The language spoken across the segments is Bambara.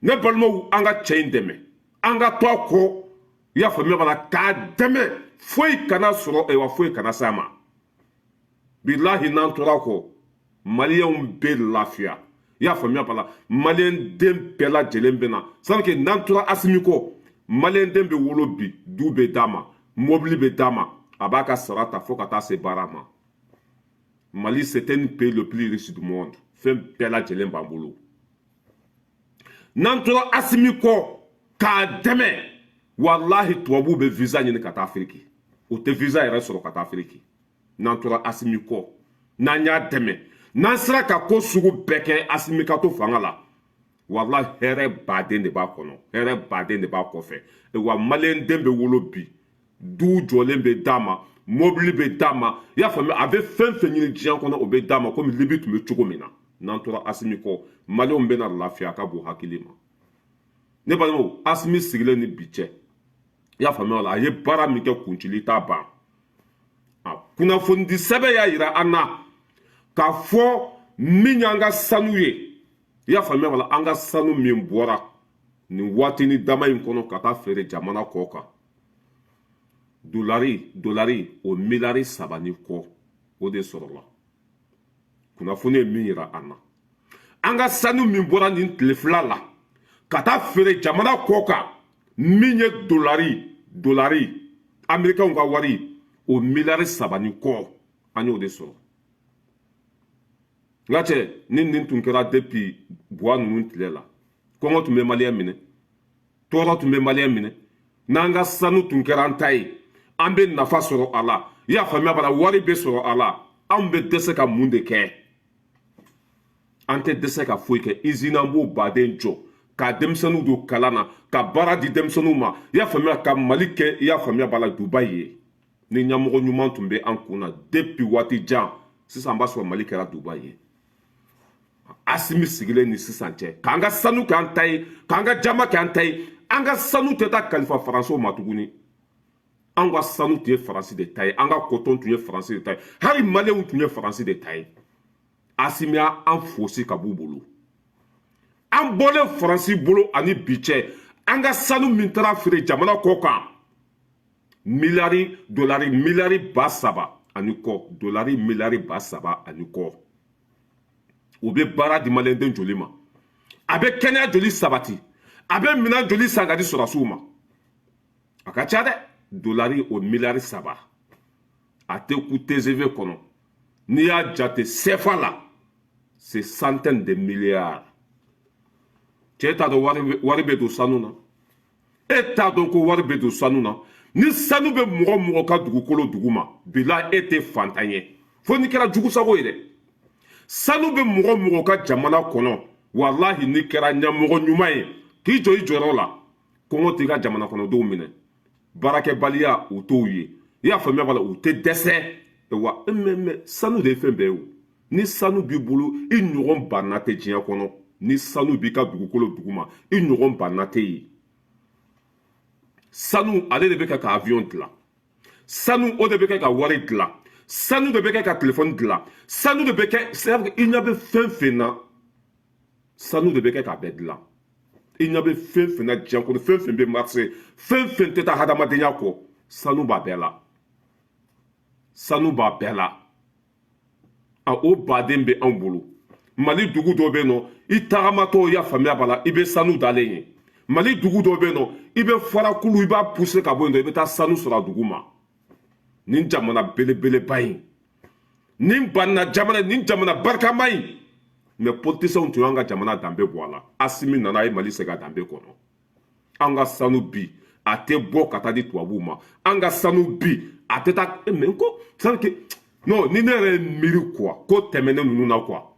Ne balimaw, an ka cɛ in dɛmɛ, an ka to a kɔ, i y'a faamuya b'a la, k'a dɛmɛ, foyi kana sɔrɔ, ayiwa, foyi kana s'a ma. Bilahi, n'an tora kɔ, Maliyɛnw bɛ lafiya, i y'a faamuya b'a la, Maliyɛn den bɛɛ lajɛlen bɛ na. C'est n'an tora Asimi kɔ, Maliyɛn den bɛ wolo bi, du bɛ d'a ma, mobili bɛ d'a ma, a b'a ka sara ta fo ka taa se baara ma. Mali, c'est un pays le plus riche du monde, fɛn bɛɛ lajɛlen b'an bolo. N'an tora Asimi kɔ k'a dɛmɛ, walahi, tubabuw bɛ visa ɲini ka taa Afiriki, o tɛ visa yɛrɛ sɔrɔ ka taa Afiriki. N'an tora Asimi kɔ, n'an y'a dɛmɛ, n'an sera ka ko sugu bɛɛ kɛ Asimi ka to fanga la, walahi, hɛrɛ baden de b'a kɔnɔ, hɛrɛ baden de b'a kɔfɛ. Wa Maliyɛn den bɛ wolo bi, du jɔlen bɛ d'a ma, mobili bɛ d'a ma, i y'a faamuya, a bɛ fɛn fɛn ɲini diɲɛ kɔnɔ, o bɛ d'a ma, komi Libi tun bɛ cogo min na. N'an tora Asimi kɔ, Maliyɛnw bɛna lafiya, ka bon hakili ma. Ne balimaw, Asimi sigilen ni bi cɛ, i y'a faamuya, la a ye baara min kɛ, kuncili t'a ban. A kunnafonidi sɛbɛn y'a yira an na k'a fɔ min y'an ka sanu ye, i y'a faamuya, wala an ka sanu min bɔra nin waatini dama in kɔnɔ ka taa feere jamana kɔ kan, dolari o miliyari 3 ni kɔ, o de sɔrɔla. Kunnafoni ye min yira an na, an ka sanu min bɔra nin tile 2 la ka taa feere jamana kɔ kan, min ye dolari Amerikɛnw ka wari, o miliyari 3 ni kɔ, an y'o de sɔrɔ. N ka cɛ, ni nin tun kɛra depuis Buwa ninnu tile la, kɔngɔ tun bɛ Maliyɛn minɛ, tɔɔrɔ tun bɛ Maliyɛn minɛ. N'an ka sanu tun kɛra an ta ye, an bɛ nafa sɔrɔ a la, i y'a faamuya b'a la, wari bɛ sɔrɔ a la. Anw bɛ dɛsɛ ka mun de kɛ? An tɛ dɛsɛ ka foyi kɛ. Usine, an b'o baden jɔ ka denmisɛnninw don kalan na, ka baara di denmisɛnninw ma, i y'a faamuya, ka Mali kɛ, i y'a faamuya b'a la, Dubayi ye. Ni ɲɛmɔgɔ ɲuman tun bɛ an kun na depuis waati jan, sisan b'a sɔrɔ Mali kɛra Dubayi ye. Asimi sigilen ni sisan cɛ, k'an ka sanu k'an ta ye, k'an ka jama k'an ta ye, an ka sanu tɛ taa kalifa Faransɛw ma tuguni. An ka sanu tun ye Faransi de ta ye, an ka coton tun ye Faransi de ta ye, hali Maliyɛnw tun ye Faransi de ta ye. Asimi y'an fosi ka b'u bolo. An bɔlen Faransi bolo ani bi cɛ, an ka sanu min taara feere jamana kɔ kan, miliyari dolari miliyari 3000 ani kɔ, dolari miliyari 3000 ani kɔ, o bɛ baara di Maliyɛnden joli ma? A bɛ kɛnɛya joli sabati? A bɛ minɛn joli san ka di sɔrɔsiw ma? A ka ca dɛ. Dolari o miliyari 3, a tɛ ku TGV kɔnɔ. N'i y'a jate CFA la, c'est centaine de milliards. Cɛ t'a dɔn wari bɛ don sanu na. E t'a dɔn ko wari bɛ don sanu na. Ni sanu bɛ mɔgɔ mɔgɔ ka dugukolo duguma, bila e tɛ fantan ye, fo n'i kɛra jugusago ye dɛ. Sanu bɛ mɔgɔ mɔgɔ ka jamana kɔnɔ, walahi, n'i kɛra ɲɛmɔgɔ ɲuman ye k'i jɔ i jɔyɔrɔ la, kɔngɔ t'i ka jamana kɔnɔdenw minɛ, baarakɛbaliya u t'o ye, i y'a faamuya b'a la, u tɛ dɛsɛ wa. Mais sanu de ye fɛn bɛɛ ye o. Ni sanu b'i bolo, i ɲɔgɔn banna tɛ diɲɛ kɔnɔ. Ni sanu b'i ka dugukolo duguma, i ɲɔgɔn banna tɛ yen. Sanu, ale de bɛ kɛ ka avion dilan, sanu o de bɛ kɛ ka wari dilan, sanu de bɛ kɛ ka telefɔni dilan, sanu de bɛ kɛ, i ɲɛ bɛ fɛn fɛn na, sanu de bɛ kɛ k'a bɛɛ dilan. I ɲɛ bɛ fɛn fɛn na diɲɛ kɔnɔ, fɛn fɛn bɛ marché, fɛn fɛn tɛ taa hadamadenya kɔ, sanu b'a bɛɛ la, sanu b'a bɛɛ la. A o baden bɛ anw bolo. Mali dugu dɔ bɛ yen nɔ, i tagamatɔ, i y'a faamuya b'a la, i bɛ sanu dalen ye. Mali dugu dɔ bɛ yen nɔ, i bɛ farakulu, i b'a pousser ka bɔ yen dɔ, i bɛ taa sanu sɔrɔ a dugu ma. Nin jamana belebeleba in, nin banna jamana, nin jamana barikama in, mais politiciens tun y'an ka jamana danbe bɔ a la. Asimi nana, a ye Mali segin a danbe kɔnɔ. An ka sanu bi, a tɛ bɔ ka taa di tubabuw ma. An ka sanu bi, a tɛ taa. Mais ko c'est que non, ni ne yɛrɛ ye miiri quoi, ko tɛmɛnen ninnu na quoi,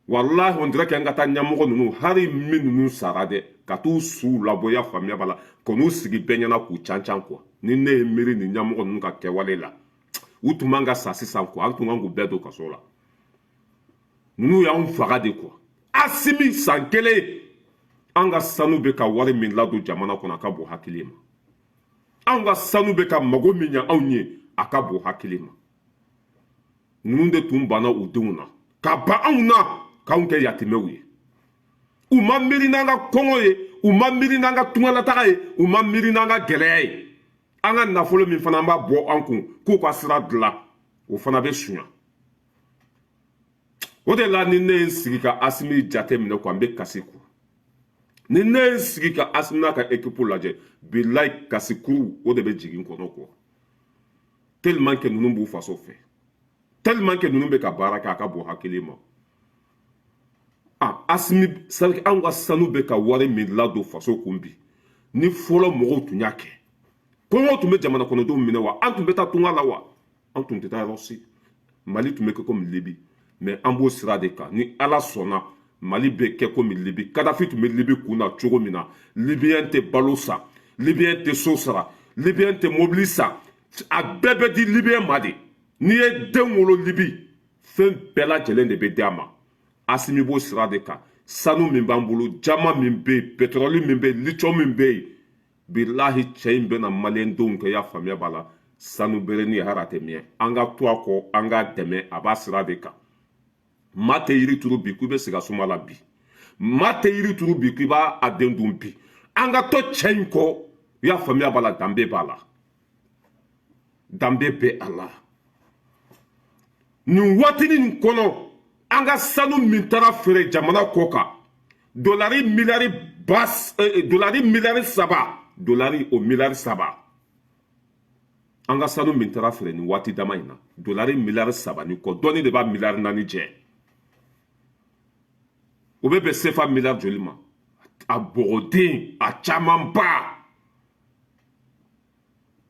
walahi, on dirait que an ka taa ɲɛmɔgɔ ninnu, hali min ninnu sara dɛ, ka t'u suw labɔ, i y'a faamuya b'a la, ka n'u sigi bɛɛ ɲɛna k'u can can quoi. Ni ne ye miiri nin ɲɛmɔgɔ ninnu ka kɛwale la, u tun man ka sa sisan quoi, an tun kan k'u bɛɛ don kaso la. Ninnu y'anw faga de quoi. Asimi san kelen, an ka sanu bɛ ka wari min ladon jamana kɔnɔ, a ka bon hakili ma. Anw ka sanu bɛ ka mago min ɲɛ anw ye, a ka bon hakili ma. Ninnu de tun banna u denw na ka ban anw na, k'anw kɛ yatimɛw ye. U ma miiri n'an ka kɔngɔ ye, u ma miiri n'an ka tungalataga ye, u ma miiri n'an ka gɛlɛya ye. An ka nafolo min fana b'a bɔ an kun k'u ka sira dilan, o fana bɛ sunya. O de la, ni ne ye n sigi ka Asimi jate minɛ quoi, n bɛ kasi quoi. Ni ne ye n sigi ka Asimi n'a ka équipe lajɛ, bilayi, kasikuru o de bɛ jigin kɔnɔ quoi, tellement que ninnu b'u faso fɛ, tellement que ninnu bɛ ka baara kɛ, a ka bon hakili ma. Ah, Asimi, c'est anw ka sanu bɛ ka wari min ladon faso kun bi, ni fɔlɔ mɔgɔw tun y'a kɛ, kɔngɔ tun bɛ jamana kɔnɔdenw minɛ wa? An tun bɛ taa tunga la wa? An tun tɛ taa yɔrɔ si. Mali tun bɛ kɛ komi Libi. Mais an b'o sira de kan. Ni Ala sɔnna, Mali bɛ kɛ komi Libi. Kadafi tun bɛ Libi kun na cogo min na, Libyen tɛ balo san, Libyen tɛ so sara, Libyen tɛ mobili san, a bɛɛ bɛ di Libyen ma de. N'i ye den wolo Libi, fɛn bɛɛ lajɛlen de bɛ di a ma. Asimi b'o sira de kan. Sanu min b'an bolo, jama min bɛ yen, pétrole min bɛ yen, lithium min bɛ yen, bilahi, cɛ in bɛna maliyɛndenw kɛ, i y'a faamuya b'a la, sanu berenin hali a tɛ mɛn. An ka to a kɔ, an k'a dɛmɛ, a b'a sira de kan. Maa tɛ yiri turu bi k'i bɛ sigi a suma la bi, maa tɛ yiri turu bi k'i b'a a den dun bi. An ka to cɛ in kɔ, i y'a faamuya b'a la, danbe b'a la, danbe bɛ a la. Nin waatinin nin kɔnɔ, an ka sanu min taara feere jamana kɔ kan, dolari miliyari ba, dolari miliyari 3, dolari o miliyari 3, an ka sanu min taara feere nin waati dama in na, dolari miliyari 3 ni kɔ dɔɔni de b'a miliyari 4 jɛ, o bɛ bɛn sefa miliyari joli ma? A bɔgɔden a camanba.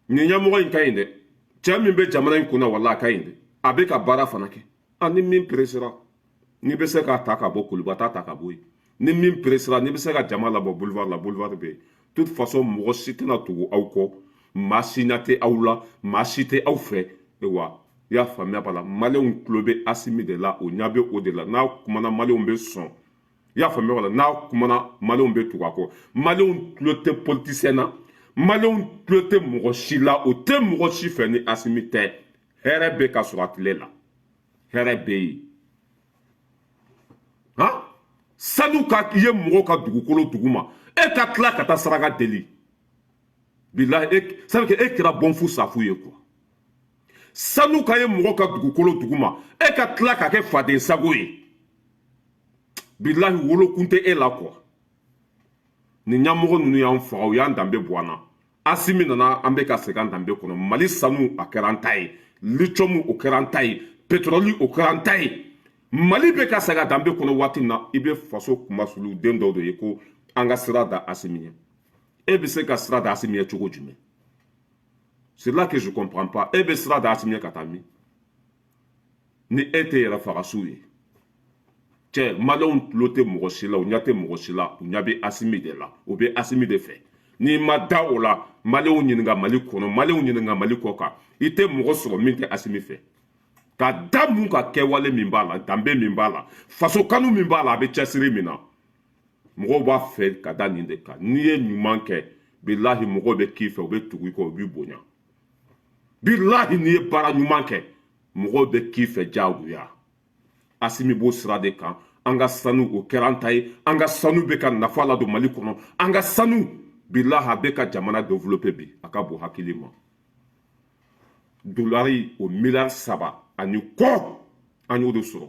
Nin ɲɛmɔgɔ in ka ɲi dɛ. Cɛ min bɛ jamana in kunna, wala a ka ɲi dɛ, a bɛ ka baara fana kɛ. A ni min peresera, n'i bɛ se k'a ta ka bɔ kuluba, ta ta ka bɔ yen. Ni min peresera, n'i bɛ se ka jama labɔ boulevard la, boulevard bɛ yen. Toute façon, mɔgɔ si tɛna tugu aw kɔ, maa si ɲɛ tɛ aw la, maa si tɛ aw fɛ wa. I y'a faamuya b'a la, maliyɛnw tulo bɛ Asimi de la, o ɲɛ bɛ o de la. N'a kumana, maliyɛnw bɛ sɔn. I y'a faamuya b'a la, n'a kumana, maliyɛnw bɛ tugu a kɔ. Maliyɛnw tulo tɛ politicien na, maliyɛnw tulo tɛ mɔgɔ si la, o tɛ mɔgɔ si fɛ ni Asimi tɛ. Hɛrɛ bɛ ka sɔrɔ a tile la, hɛrɛ bɛ yen. Han, sanu ka ye mɔgɔw ka dugukolo duguma, e ka tila ka taa saraka deli, bilahi, e ça veut dire e kɛra bɔnfu safu ye quoi. Sanu ka ye mɔgɔw ka dugukolo duguma, e ka tila ka kɛ faden sago ye, bilahi, wolokun tɛ e la quoi. Nin ɲɛmɔgɔ ninnu y'an faga, u y'an danbe bɔ an na. Asimi nana, an bɛ ka segin an danbe kɔnɔ. Mali sanu, a kɛra an ta ye. Lithium, o kɛra an ta ye. Pétrole, o kɛra an ta ye. Mali bɛ ka segin a danbe kɔnɔ waati min na, i bɛ faso kunmasulu den dɔw de ye ko an ka sira da Asimi ɲɛ. E bɛ se ka sira da Asimi ɲɛ cogo jumɛn? C'est là que je comprends pas. E bɛ sira da Asimi ɲɛ ka taa min, ni e tɛ yɛrɛ fagasiw ye? Cɛ, maliyɛnw tulo tɛ mɔgɔ si la, u ɲɛ tɛ mɔgɔ si la, u ɲɛ bɛ Asimi de la, u bɛ Asimi de fɛ. N'i ma da o la, maliyɛnw ɲininka Mali kɔnɔ, maliyɛnw ɲininka Mali kɔ kan, i tɛ mɔgɔ sɔrɔ min tɛ Asimi fɛ. Ka da mun ka kɛwale min b'a la, danbe min b'a la, faso kanu min b'a la, a bɛ cɛsiri min na, mɔgɔw b'a fɛ ka da nin de kan. N'i ye ɲuman kɛ, bilahi, mɔgɔw bɛ k'i fɛ, u bɛ tugu i kɔ, u b'i bonya. Bilahi, n'i ye baara ɲuman kɛ, mɔgɔw bɛ k'i fɛ diyagoya. Asimi b'o sira de kan. An ka sanu, o kɛra an ta ye. An ka sanu bɛ ka nafa ladon Mali kɔnɔ. An ka sanu, bilahi, a bɛ ka jamana développer bi, a ka bon hakili ma. Dolari o miliyari 3 ani kɔ, an y'o de sɔrɔ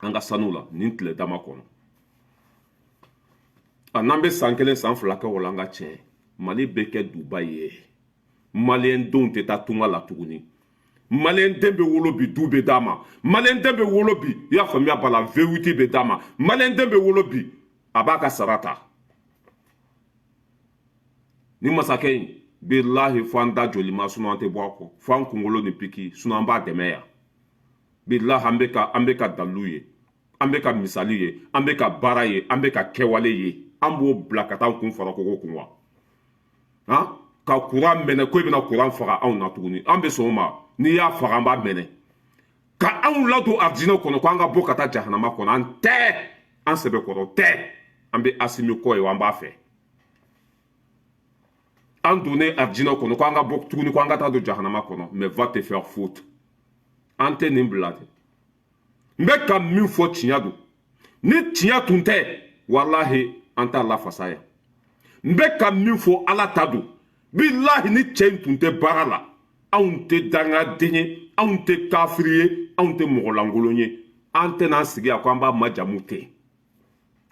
an ka sanu la nin tile dama kɔnɔ. A n'an bɛ san kelen, san 2 kɛ o la, an ka tiɲɛ, Mali bɛ kɛ Dubayi ye. Maliyɛndenw tɛ taa tunga la tuguni. Maliyɛnden bɛ wolo bi, du bɛ d'a ma. Maliyɛnden bɛ wolo bi, i y'a faamuya b'a la, V8 bɛ d'a ma. Maliyɛnden bɛ wolo bi, a b'a ka sara ta. Ni masakɛ in, bilahi, fo an da joli ma, sinon an tɛ bɔ a kɔ. Fo an kunkolo ni piki, sinon an b'a dɛmɛ yan. Bilahi, an bɛ ka dalilu ye, an bɛ ka misali ye, an bɛ ka baara ye, an bɛ ka kɛwale ye. An b'o bila ka taa an kun fara kogo kun wa? Han, ka kuran mɛnɛ ko i bɛna kuran faga anw na tuguni, an bɛ sɔn o ma? N'i y'a faga, an b'a mɛnɛ. Ka anw ladon arijinɛ kɔnɔ ko an ka bɔ ka taa jahanama kɔnɔ, an tɛ, an sɛbɛkɔrɔ tɛ. An bɛ Asimi kɔ ye, an b'a fɛ. An donnen arijinɛ kɔnɔ ko an ka bɔ tuguni ko an ka taa don jahanama kɔnɔ, mais va te faire foutre. An tɛ nin bila dɛ. N bɛ ka min fɔ, tiɲɛ don. Ni tiɲɛ tun tɛ, Walahi, an t'a lafasa yan. N bɛ ka min fɔ, Ala ta don. Bilahi, ni cɛ in tun tɛ baara la, anw tɛ dangaden ye, anw tɛ kafiri ye, anw tɛ mɔgɔlankolon ye. An tɛna sigi yan ko an b'a majamu ten,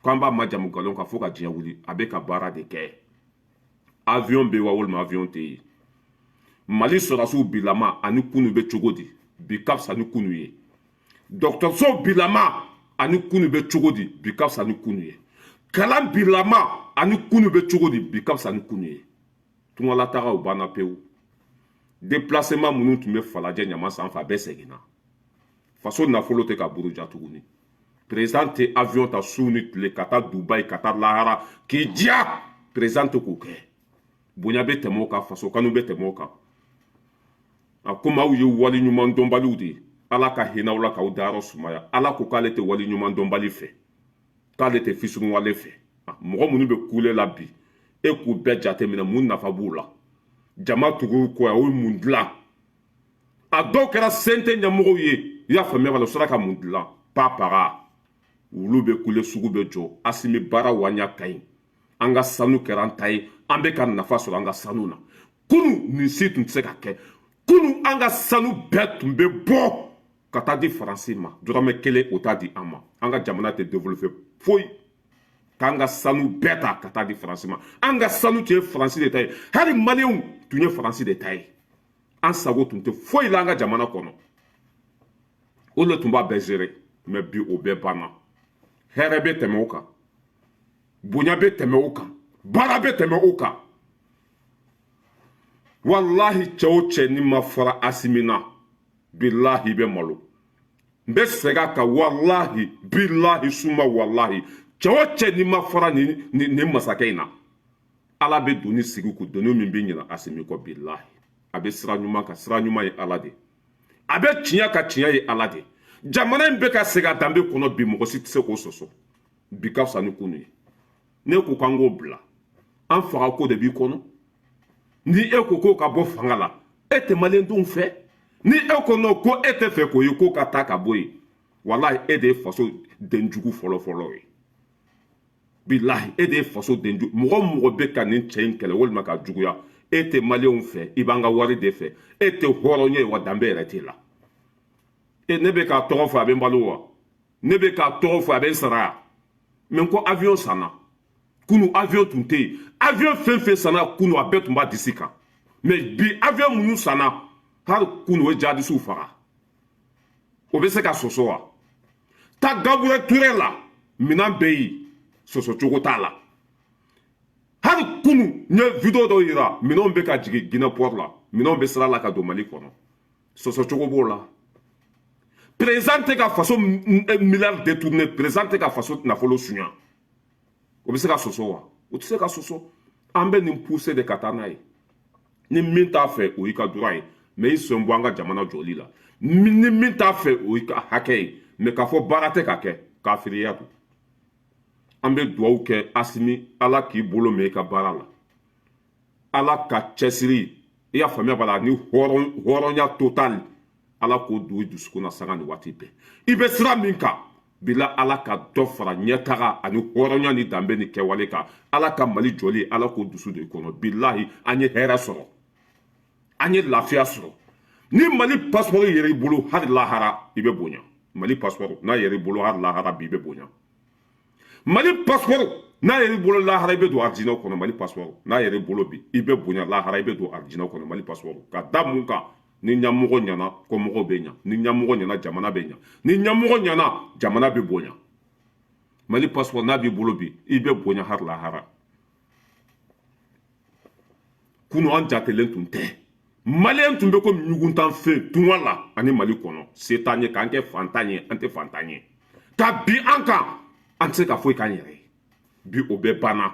ko an b'a majamu nkalon kan fo ka diɲɛ wuli. A bɛ ka baara de kɛ. Avion bɛ wa walima avion tɛ yen? Mali sɔrɔdasiw bilama ani kunu bɛ cogo di? Bi ka fisa ni kunu ye. Dɔgɔtɔrɔso bilama ani kunu bɛ cogo di? Bi ka fisa ni kunu ye. Kalan bilama ani kunu bɛ cogo di? Bi ka fisa ni kunu ye. Tungalatagaw banna pewu. Déplacement minnu tun bɛ Falajɛ ɲama sanfɛ, a bɛɛ seginna. Faso nafolo tɛ ka buruja tuguni. Président tɛ avion ta su ni tile ka taa Dubayi, ka taa lahara k'i diya. Président tɛ k'o kɛ. Bonya bɛ tɛmɛ o kan, faso kanu bɛ tɛmɛ o kan. A komi aw ye wali ɲuman dɔnbaliw de ye, Ala ka hinɛ aw la k'aw dayɔrɔ sumaya. Ala ko k'ale tɛ wali ɲuman dɔnbali fɛ, k'ale tɛ fisuruwale fɛ. Mɔgɔ minnu bɛ kule la bi, e k'u bɛɛ jateminɛ, mun nafa b'u la? Jama tugu kɔ, o ye mun dilan? A dɔw kɛra CNT ɲɛmɔgɔw ye, i y'a faamuya b'a la, o sera ka mun dilan? Pa para wulu bɛ kule, sugu bɛ jɔ. Asimi baara waɲa ka ɲi. An ka sanu kɛra an ta ye, an bɛ ka nafa sɔrɔ an ka sanu na. Kunu nin si tun tɛ se ka kɛ. Kunu an ka sanu bɛɛ tun bɛ bɔ ka taa di Faransi ma, dɔrɔmɛ kelen o t'a di an ma. An ka jamana tɛ développer foyi. K'an ka sanu bɛɛ ta ka taa di Faransi ma. An ka sanu tun ye Faransi de ta ye, hali Maliyɛnw tun ye Faransi de ta ye. An sago tun tɛ foyi la an ka jamana kɔnɔ, o de tun b'a bɛɛ gérer. Mais bi o bɛɛ banna. Hɛrɛ bɛ tɛmɛ o kan, bonya bɛ tɛmɛ o kan, baara bɛ tɛmɛ o kan. Walahi, cɛ o cɛ ni ma fara Asimi na, bilahi, i bɛ malo. N bɛ segin a kan: walahi, bilahi, suma walahi, cɛ o cɛ ni ma fara nin masakɛ in na, Ala bɛ doni sigi kun, doni min bɛ ɲina Asimi kɔ. Bilahi, a bɛ sira ɲuman kan, sira ɲuman ye Ala de, a bɛ tiɲɛ ka tiɲɛ ye Ala de. Jamana in bɛ ka segin a danbe kɔnɔ bi, mɔgɔ si tɛ se k'o sɔsɔ. Bi ka fisa ni kunu ye. Ne ko k'an k'o bila, an faga ko de b'i kɔnɔ. Ni e ko k'o ka bɔ fanga la, e tɛ Maliyɛndenw fɛ. Ni e ko non, ko e tɛ fɛ k'o ye, k'o ka taa ka bɔ yen, walahi, e de ye faso denjugu fɔlɔ-fɔlɔ ye. Bilahi, e de ye faso denjugu. Mɔgɔ mɔgɔ bɛ ka nin cɛ in kɛlɛ walima ka juguya, e tɛ Maliyɛnw fɛ, i b'an ka wari de fɛ, e tɛ hɔrɔn ye wa, danbe yɛrɛ t'e la. E ne bɛ k'a tɔgɔ fɔ, a bɛ n balo wa? Ne bɛ k'a tɔgɔ fɔ, a bɛ n sara yan? Mais ko avion sanna kunu, avion tun tɛ yen. Avion fɛn fɛn sanna kunu, a bɛɛ tun b'a disi kan. Mais bi, avion minnu sanna hali kunu, o ye jihadisiw faga. O bɛ se ka sɔsɔ wa? Taa Gabriel Touré la, minɛn bɛ yen, sɔsɔ cogo t'a la. Hali kunu n ye vidéo dɔw yira, minɛnw bɛ ka jigin Guinée port la, minɛnw bɛ sira la ka don Mali kɔnɔ, sɔsɔ cogo b'o la. Président tɛ ka faso milliard détourné, président tɛ ka faso nafolo suɲa, o bɛ se ka sɔsɔ wa? O tɛ se ka sɔsɔ. An bɛ nin pousser de ka taa n'a ye. Ni min t'a fɛ, o y'i ka droit ye, mais i sen bɔ an ka jamana jɔli la. Ni min t'a fɛ, o y'i ka hakɛ ye, mais k'a fɔ baara tɛ ka kɛ, kafiriya don. An bɛ dugawu kɛ Asimi, Ala k'i bolo mɛn i ka baara la, Ala ka cɛsiri, i y'a faamuya b'a la, ni hɔrɔnya total, Ala k'o don i dusukun na sanga ni waati bɛɛ. I bɛ sira min kan bila, Ala ka dɔ fara ɲɛtaga ani hɔrɔnya ni danbe ni kɛwale kan. Ala ka Mali jɔli, Ala k'o dusu don i kɔnɔ. Bilahi, an ye hɛrɛ sɔrɔ, an ye lafiya sɔrɔ. Ni Mali passeport yɛrɛ i bolo, hali lahara i bɛ bonya. Mali passeport n'a yɛrɛ i bolo, hali lahara bi i bɛ bonya. Mali passeport n'a yɛrɛ i bolo, lahara i bɛ don arijinɛ kɔnɔ. Mali passeport n'a yɛrɛ i bolo bi, i bɛ bonya, lahara i bɛ don arijinɛ kɔnɔ. Mali passeport ka da mun kan? Ni ɲɛmɔgɔ ɲɛna, kɔmɔgɔw bɛ ɲa. Ni ɲɛmɔgɔ ɲɛna, jamana bɛ ɲa. Ni ɲɛmɔgɔ ɲɛna, jamana bɛ bonya. Mali passeport n'a b'i bolo bi, i bɛ bonya hali lahara. Kunu an jatelen tun tɛ. Maliyɛn tun bɛ ko ɲuguntan fɛn tunga la ani Mali kɔnɔ, se t'an ye k'an kɛ fantan ye, an tɛ fantan ye ka bi an kan, an tɛ se ka foyi k'an yɛrɛ ye. Bi o bɛɛ banna.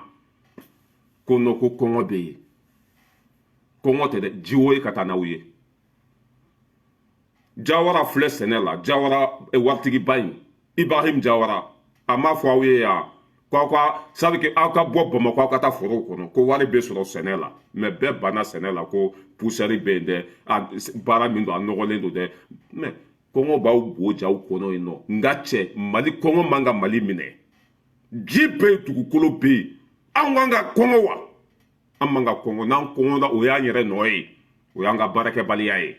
Ko non, ko kɔngɔ bɛ yen. Kɔngɔ tɛ dɛ, jiwo ye ka taa n'aw ye. Jawara filɛ sɛnɛ la, Jawara waritigiba in, Ibrahim Jawara, a m'a fɔ aw ye yan ko aw ka sabu aw ka bɔ Bamakɔ, aw ka taa forow kɔnɔ, ko wari bɛ sɔrɔ sɛnɛ la. Mais bɛɛ banna sɛnɛ la, ko poussière bɛ yen dɛ, a baara min don, a nɔgɔlen don dɛ. Mais kɔngɔ b'aw bo jaw kɔnɔ yen nɔ. N ka cɛ, Mali kɔngɔ man ka Mali minɛ. Ji bɛ yen, dugukolo bɛ yen. Anw kan ka kɔngɔ wa? An man ka kɔngɔ. N'an kɔngɔna, o y'an yɛrɛ nɔ ye, o y'an ka baarakɛbaliya ye.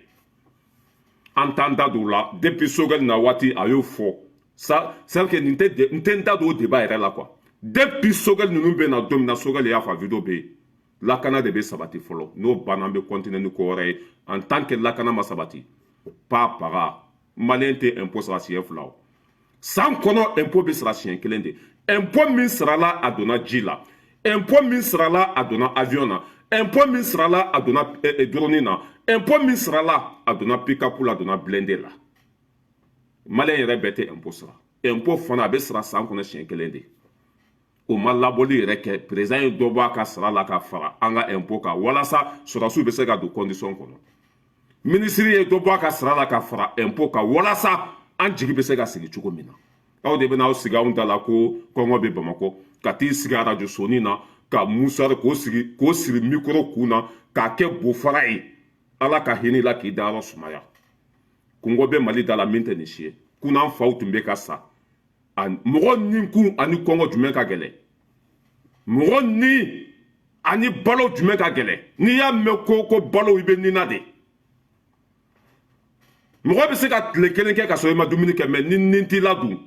An t'an da don o la. Depuis Choguel na waati, a y'o fɔ sa. C'est que nin tɛ, n tɛ n da don o débat yɛrɛ la quoi. Depuis Choguel ninnu bɛ na don min na, Choguel y'a fɔ, a vidéo bɛ yen, lakana de bɛ sabati fɔlɔ. N'o banna, an bɛ continuer ni ko wɛrɛ ye. En tant que lakana ma sabati, pa paga malien tɛ impôt sara siɲɛ fila o san kɔnɔ. Impôt bɛ sara siɲɛ kelen de. Impôt min sarala, a donna ji la. Impôt min sarala, a donna avion na. Impôt min sarala, a donna drone na. Impôt min sarala, a donna pick-up la, a donna blindé la. Malien yɛrɛ bɛɛ tɛ impôt sara. Impôt fana, a bɛ sara san kɔnɔ siɲɛ kelen de. O ma labɔli yɛrɛ kɛ. Président ye dɔ bɔ a ka sara la ka fara an ka impôt kan, walasa sɔrɔdasiw bɛ se ka don condition kɔnɔ. Minisiri ye dɔ bɔ a ka sara la ka fara impôt kan, walasa an jigi bɛ se ka sigi cogo min na. Aw de bɛna aw sigi anw da la ko kɔngɔ bɛ Bamakɔ, ka t'i sigi arajo soni na, ka musari k'o sigi, k'o siri micro kun na, k'a kɛ bofara ye. Ala ka hinɛ la k'i dayɔrɔ sumaya. Kɔngɔ bɛ Mali da la min tɛ nin si ye. Kunna faw tun bɛ ka sa. Mɔgɔ ni kun ani kɔngɔ, jumɛn ka gɛlɛn? Mɔgɔ ni ani balo, jumɛn ka gɛlɛn? N'i y'a mɛn ko balo, i bɛ nina de. Mɔgɔ bɛ se ka tile kelen kɛ ka sɔrɔ i ma dumuni kɛ, mɛ ni nin t'i la dun,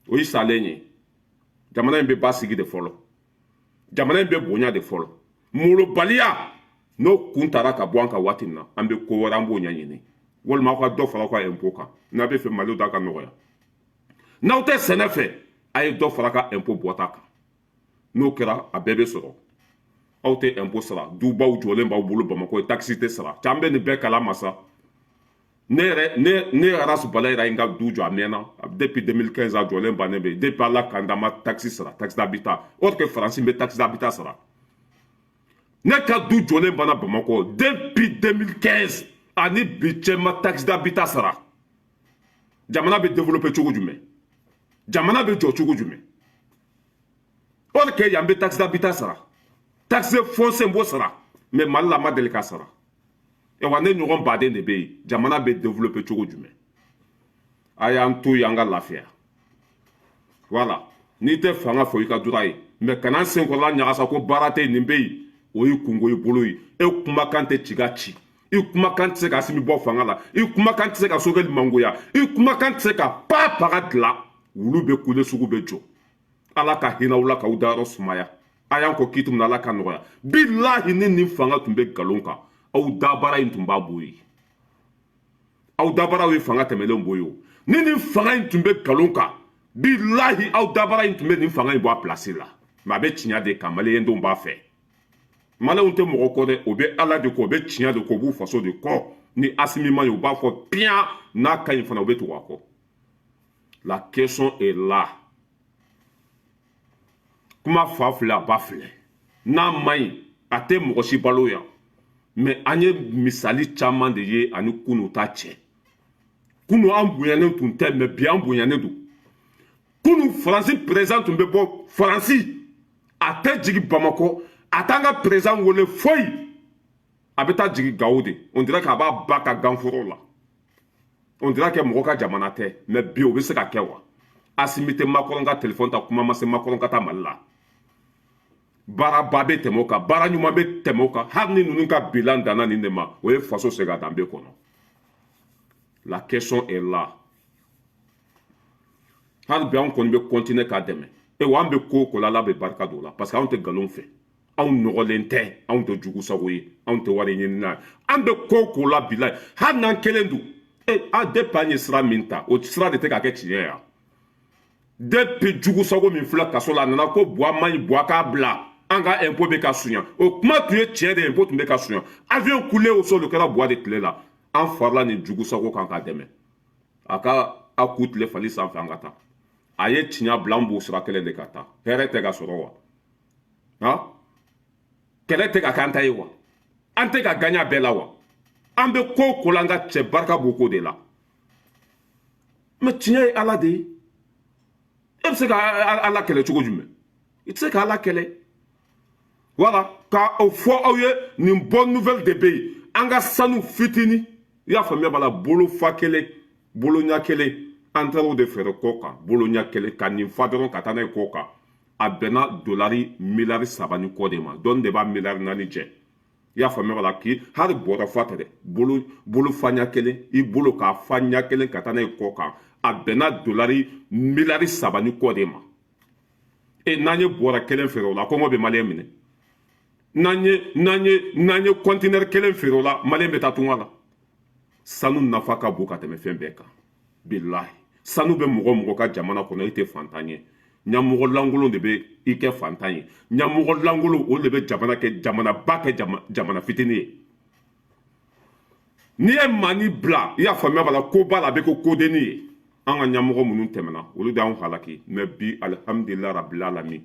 o y'i salen ye. Jamana in bɛ basigi de fɔlɔ, jamana in bɛ bonya de fɔlɔ. Molobaliya, n'o kun taara ka bɔ an kan waati min na, an bɛ ko wɛrɛ, an b'o ɲɛɲini. Walima aw ka dɔ fara aw ka impôt kan, n'a bɛ fɛ Mali da ka nɔgɔya. N'aw tɛ sɛnɛ fɛ, a ye dɔ fara ka impôt bɔta kan. N'o kɛra, a bɛɛ bɛ sɔrɔ. Aw tɛ impôt sara, dubaw jɔlen b'aw bolo Bamakɔ, taxe tɛ sara. Can bɛ nin bɛɛ kalama sa. Ne yɛrɛ, ne Ras Bala yɛrɛ ye n ka du jɔ, a mɛnna, depuis 2015 a jɔlen bannen bɛ yen. Depuis Ala k'an da ma taxe sara, taxe d'habitat, or que Faransi bɛ taxe d'habitat sara. Ne ka du jɔlen banna Bamakɔ depuis 2015, ani bi cɛ ma taxe d'habitat sara. Jamana bɛ développer cogo jumɛn? Jamana bɛ jɔ cogo jumɛn? Or que yan bɛ taxe d'habitat sara, taxe foncier b'o sara, mais Mali la, ma deli ka sara. Wa ne ɲɔgɔn baden de bɛ yen. Jamana bɛ développer cogo jumɛn? A y'an to yen, an ka lafiya. Voilà, n'i tɛ fanga fɔ, i ka droit ye, mais kana n senkɔrɔla ɲagasa ko baara tɛ yen, nin bɛ yen. O y'i kungo i bolo ye. E kumakan tɛ ci ka ci, i kumakan tɛ se ka Asimi bɔ fanga la, i kumakan tɛ se ka Choguel mangoya, i kumakan tɛ se ka pa paga dilan. Wulu bɛ kule, sugu bɛ jɔ. Ala ka hinɛ aw la k'aw dayɔrɔ sumaya. A y'an kɔ kiti min na, Ala ka nɔgɔya. Bilahi, ni nin fanga tun bɛ nkalon kan, aw dabara in tun b'a bɔ yen. Aw dabaraw ye fanga tɛmɛlen bɔ yen o. Ni nin fanga in tun bɛ nkalon kan, bilahi, aw dabara in tun bɛ nin fanga in bɔ a place la. Mais a bɛ tiɲɛ de kan, maliyɛndenw b'a fɛ. Maliyɛnw tɛ mɔgɔ kɔ dɛ, o bɛ Ala de kɔ, o bɛ tiɲɛ de kɔ, u b'u faso de kɔ. Ni Asimi ma ɲi, u b'a fɔ piyan. N'a ka ɲi fana, u bɛ tugu a kɔ. La question est là. Kuma fa filɛ, a ba filɛ. N'a ma ɲi, a tɛ mɔgɔ si balo yan. Mais an ye misali caman de ye ani kunu ta cɛ. Kunu, an bonyanen tun tɛ, mais bi an bonyanen don. Kunu, Faransi président tun bɛ bɔ Faransi, a tɛ jigin Bamakɔ, a t'an ka président wele foyi, a bɛ taa jigin Gawo de. On dirait k'a b'a ba ka ganforo la, on dirait que mɔgɔ ka jamana tɛ. Mais bi, o bɛ se ka kɛ wa? Asimi tɛ Macron ka téléphone ta, kuma ma se Macron ka taa Mali la. Baaraba bɛ tɛmɛ o kan, baara ɲuman bɛ tɛmɛ o kan. Hali ni ninnu ka bilan danna nin de ma, o ye faso segin a danbe kɔnɔ. La question est là. Hali bi, anw kɔni bɛ continuer k'a dɛmɛ. E wa, an bɛ ko o ko la, Ala bɛ barika don o la, parce que anw tɛ nkalon fɛ, anw nɔgɔlen tɛ, anw tɛ jugu sago ye, anw tɛ wari ɲini n'a ye. An bɛ ko o ko la bi la, hali n'an kelen don e a, depuis an ye sira min ta, o sira de tɛ ka kɛ tiɲɛ ye. Depuis jugu sago min filɛ kaso la, a nana ko Buwa man ɲi, Buwa k'a bila, an ka impôt bɛ ka suɲa. O kuma tun ye tiɲɛ de ye, impôt tun bɛ ka suɲa. Avion coulé au sol kɛra Buwa de tile la. An farala nin jugu sago kan k'a dɛmɛ, a ka a ku tile fali sanfɛ, an ka taa. A ye tiɲɛ bila, an b'o sira kelen de ka taa. Hɛrɛ tɛ ka sɔrɔ wa? Han, kɛlɛ tɛ ka k'an ta ye wa? An tɛ ka gaɲa bɛɛ la wa? An bɛ ko o ko la, an ka cɛ barika b'o ko de la. Mais tiɲɛ ye Ala de ye. E bɛ se ka Ala kɛlɛ cogo jumɛn? I tɛ se ka Ala kɛlɛ. Voilà, ka o fɔ aw ye. Nin bonne nouvelle de bɛ yen. An ka sanu fitinin, i y'a faamuya b'a la, bolo fa kelen, bolo ɲɛ kelen. An taara o de feere kɔ kan, bolo ɲɛ kelen ka nin fa dɔrɔn ka taa n'a ye kɔ kan. A bɛnna dolari miliyari 3 ni kɔ de ma. Dɔɔni de b'a miliyari 4 jɛ. I y'a faamuya la k'i hali bɔrɔ fa tɛ dɛ, bolo bolo fa ɲɛ kelen, i bolo k'a fa ɲɛ kelen ka taa n'a ye kɔ kan, a bɛnna dolari miliyari 3 ni kɔ de ma. E, n'an ye bɔrɔ kelen feere o la, kɔngɔ bɛ maliyɛn minɛ. N'an ye kɔntinɛri kelen feere o la, maliyɛn bɛ taa tunga la. Sanu nafa ka bon ka tɛmɛ fɛn bɛɛ kan, bilahi. Sanu bɛ mɔgɔ mɔgɔ ka jamana kɔnɔ, e tɛ fantan ye. Ɲamɔgɔ lankolon de bɛ i kɛ fantan ye. Ɲamɔgɔ lankolon, o de bɛ jamana kɛ jamanaba kɛ jamana fitinin ye. N'i ye maani bila, i y'a faamuya b'a la, ko ba la, a bɛ ko kodenni ye. An ka ɲɛmɔgɔ minnu tɛmɛna, olu de y'anw halaki. Mais bi, alihamudulila rabil alamin,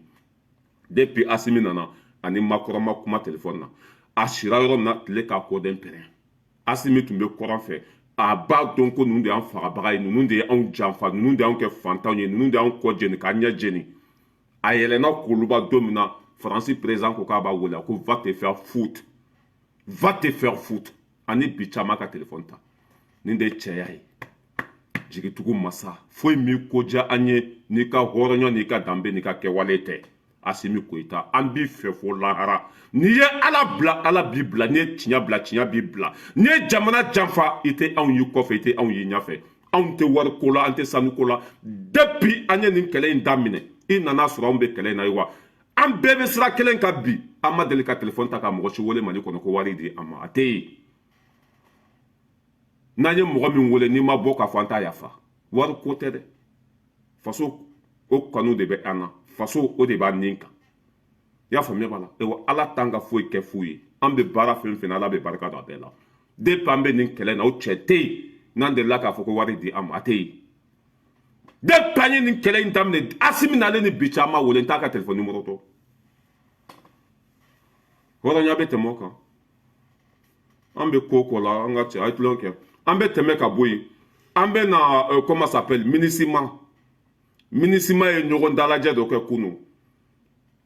depuis Asimi nana, ani Macron ma kuma telefɔni na. A sira yɔrɔ min na, tile k'a kɔden pɛrɛn. Asimi tun bɛ kɔrɔn fɛ, a b'a dɔn ko ninnu de y'an fagabaga ye, ninnu de ye anw janfa, ninnu de y'anw kɛ fantanw ye, ninnu de y'anw kɔ jeni k'an ɲɛ jeni. A yɛlɛnna kuluba don min na, Faransi président ko k'a b'a wele, a ko: "Va te faire foutre, va te faire foutre." Ani bi caman ka telefɔni ta. Nin de ye cɛya ye. Jigitugu masa, foyi m'i ko diya an ye n'i ka hɔrɔnya, n'i ka danbe, n'i ka kɛwale tɛ. Asimi Koyita, an b'i fɛ fo lahara. N'i ye Ala bila, Ala b'i bila. N'i ye tiɲɛ bila, tiɲɛ b'i bila. N'i ye jamana janfa, i tɛ anw y'i kɔfɛ, i tɛ anw y'i ɲɛfɛ. Anw tɛ wari ko la, an tɛ sanu ko la. Depuis an ye nin kɛlɛ in daminɛ, i nana sɔrɔ anw bɛ kɛlɛ in na ye wa. An bɛɛ bɛ sira kelen kan bi. An ma deli ka telefɔni ta ka mɔgɔ si wele Mali kɔnɔ ko wari di an ma. A tɛ yen. N'an ye mɔgɔ min wele, n'i ma bɔ k'a fɔ an t'a yafa. Wari ko tɛ dɛ, faso o kanu de bɛ an na, faso o de b'an nin kan. I y'a faamuya b'a la. Ayiwa, Ala t'an ka foyi kɛ fu ye. An bɛ baara fɛn fɛn na, Ala bɛ barika don a bɛɛ la. Depuis an bɛ nin kɛlɛ in na, o cɛ tɛ yen n'an delila k'a fɔ ko wari di an ma. A tɛ yen. Depuis an ye nin kɛlɛ in daminɛ, Asimi nalen ni bi cɛ, an ma wele, n t'a ka telefɔni numéro dɔn. Hɔrɔnya bɛ tɛmɛ o kan. An bɛ ko ko la, an ka cɛ, a ye tulon kɛ. An bɛ tɛmɛ ka bɔ yen, an bɛ na comment s'appelle, MINUSMA. MINUSMA ye ɲɔgɔn dalajɛ dɔ kɛ kunun.